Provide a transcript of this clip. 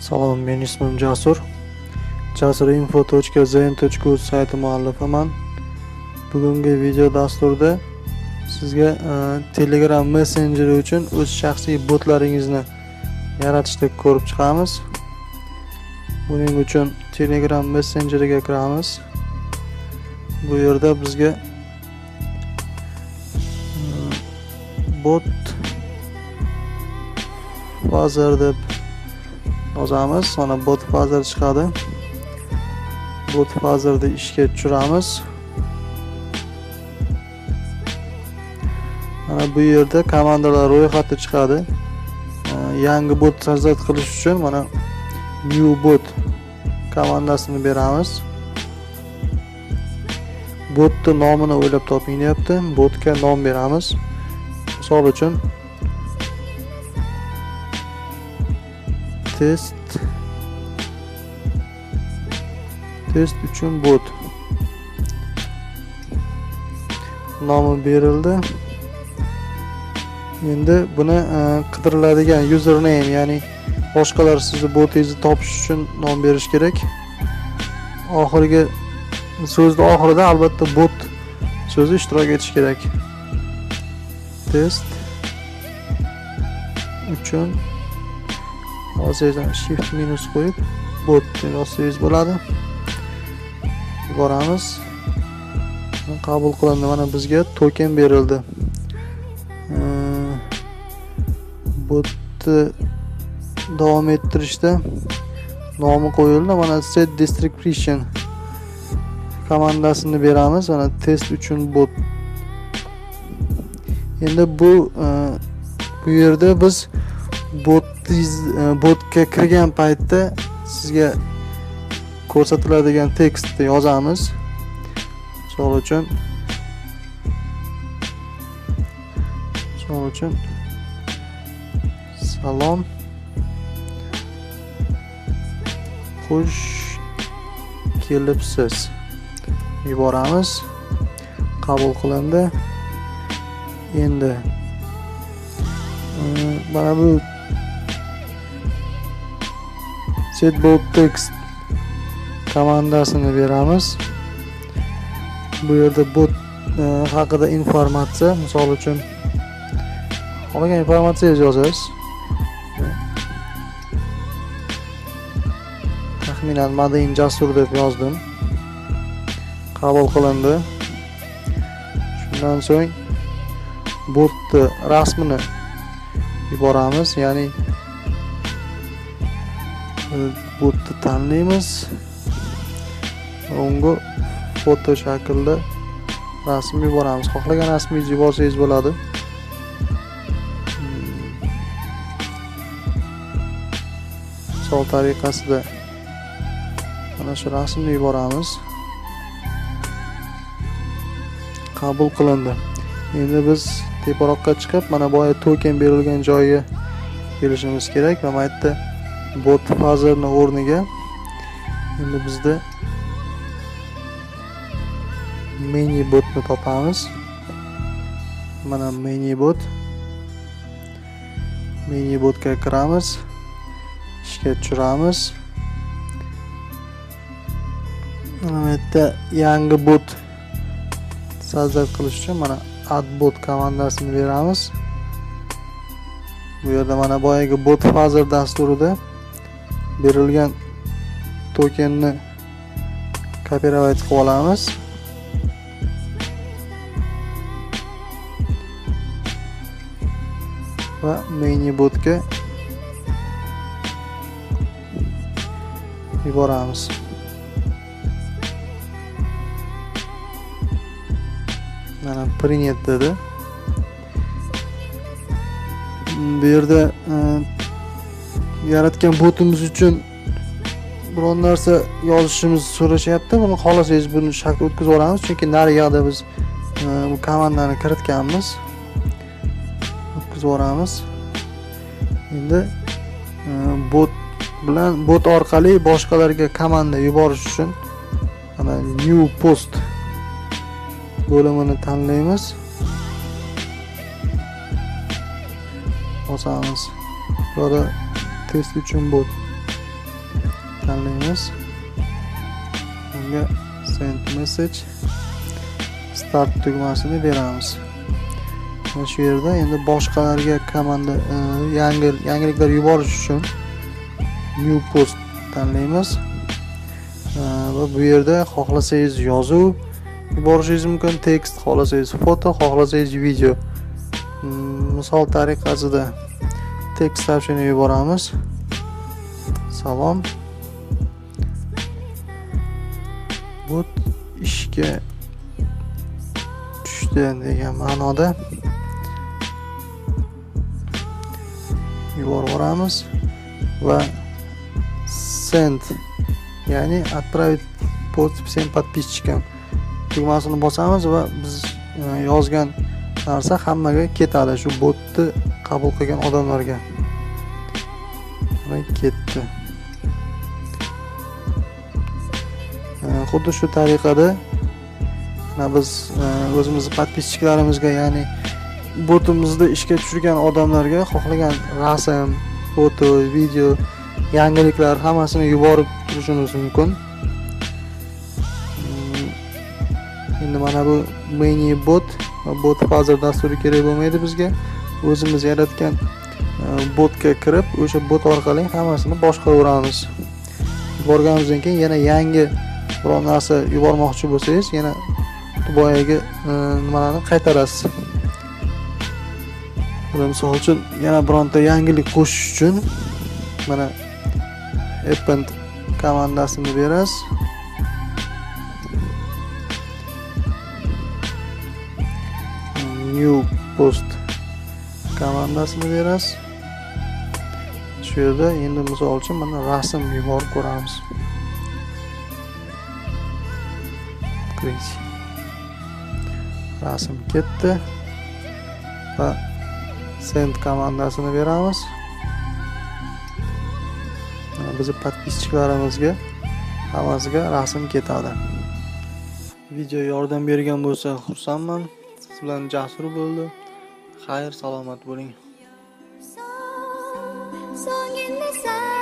Salom, men ismim Jasur. Jasurinfo.zn.uz sayti muallifiman. Bugungi video dasturida sizga Telegram messenjeri uchun o'z shaxsiy botlaringizni yaratishni ko'rib chiqamiz. Buning uchun Telegram messenjeriga kiramiz. Bu yerda bizga bot Father deb yozamiz. Sonra bot Father chiqadi. Bot Father'ni ishga tushiramiz. Mana bu yerda komandalar ro'yxati chiqadi. Yangi bot создать qilish uchun mana new bot komandasini beramiz. Botni nomini o'ylab toping deyapti. Botga nom beramiz. Misol uchun test uchun bot nomi berildi. Endi buni qidiriladigan username, ya'ni boshqalar sizni botingizni topish uchun nom berish kerak. Oxirgi so'zni oxirida albatta bot so'zi ishtirok etish kerak. Test uchun hozir shift minus qo'yib bot deb yozsangiz bo'ladi. Yuboramiz. Qabul qilindi. Mana bizga token berildi. Botni davom ettirishda nomi qo'yildi. Mana set description komandasini beramiz. Mana test uchun bot. Endi bu yerda biz botga kirgan paytda sizga ko'rsatiladigan tekstni yozamiz. Misol uchun salom, xush kelibsiz. Yuboramiz. Qabul qilindi. Endi mana bu set bot text komandasini beramiz. Bu yerda bot haqida informatsiya, misol uchun xohlagan informatsiya yozasiz. Taxminan Madin Jasur deb yozdim. Qabul qilindi. Shundan so'ng botni rasmini yuboramiz, ya'ni botni tanlaymiz. Unga foto shaklida rasm yuboramiz. Xohlagan rasmingizni yuborsangiz bo'ladi. Misol tariqasida mana shu rasmni yuboramiz. Qabul qilindi. Endi biz teparoqqa chiqib, mana boya token berilgan joyga kelishimiz kerak va mana yerda bot Fatherni o'rniga endi bizda mini botni topamiz. Mana mini bot. Mini botga kiramiz. Ishga tushiramiz. Mana bu yerda yangi bot создать qilish uchun mana add bot komandasini beramiz. Bu yerda mana boyagi bot Father dasturida berilgan tokenni copyright qilib olamiz. Va mini botga yuboramiz. Mana принят dedi. Bu yerda yaratgan botimiz uchun biron narsa yozishimizni so'rashyapti. Buni xohlasangiz buni shart o'tkazib olamiz, chunki nari yoqda biz bu komandani kiritganmiz. O'tkazib yuboramiz. Endi bot bilan bot orqali boshqalarga komanda yuborish uchun mana new post bo'limini tanlaymiz. Bosamiz. Bu yerda test uchun bot. tanlaymiz. Unga send message start tugmasini beramiz. Mana shu yerda endi boshqalarga komanda yangiliklar yuborish uchun new post tanlaymiz. Va bu yerda xohlasangiz yozuv yuborishingiz mumkin, tekst, xohlasangiz foto, xohlasangiz video. Misol tariqasida tekst сообщение yuboramiz. Salom. Bot ishga tushdi degan ma'noda yuboramiz va send, ya'ni отправить post всем подписчикам tugmasini bosamiz va biz yozgan narsa hammaga ketadi, shu botni qabul qilgan odamlarga. Mana ketdi. Xuddi shu tariqada mana biz o'zimizni podpischiklarimizga, ya'ni botimizni ishga tushirgan odamlarga xohlagan rasm, foto, video, yangiliklar hammasini yuborib turishimiz mumkin. Endi mana bu mini bot va bot hozir dasturi kerak bo'lmaydi bizga. O'zimiz yaratgan botga kirib, o'sha bot orqali hammasini boshqaraveramiz. Yuborganimizdan keyin yana yangi biror narsa yubormoqchi bo'lsangiz, yana boyagi nimalarni qaytarasiz. Misol uchun yana bironta yangilik qo'shish uchun mana append komandasini berasiz. New post komandasini berasiz. Shu yerda endi misol uchun mana rasm yuborib ko'ramiz. Rasm ketdi va send komandasini beramiz. Bizi podpischiklarimizga hammasiga rasm ketadi. Video yordam bergan bo'lsa xursandman. Siz bilan Jasur bo'ldi. Xayr, salomat bo'ling. Song in the sun.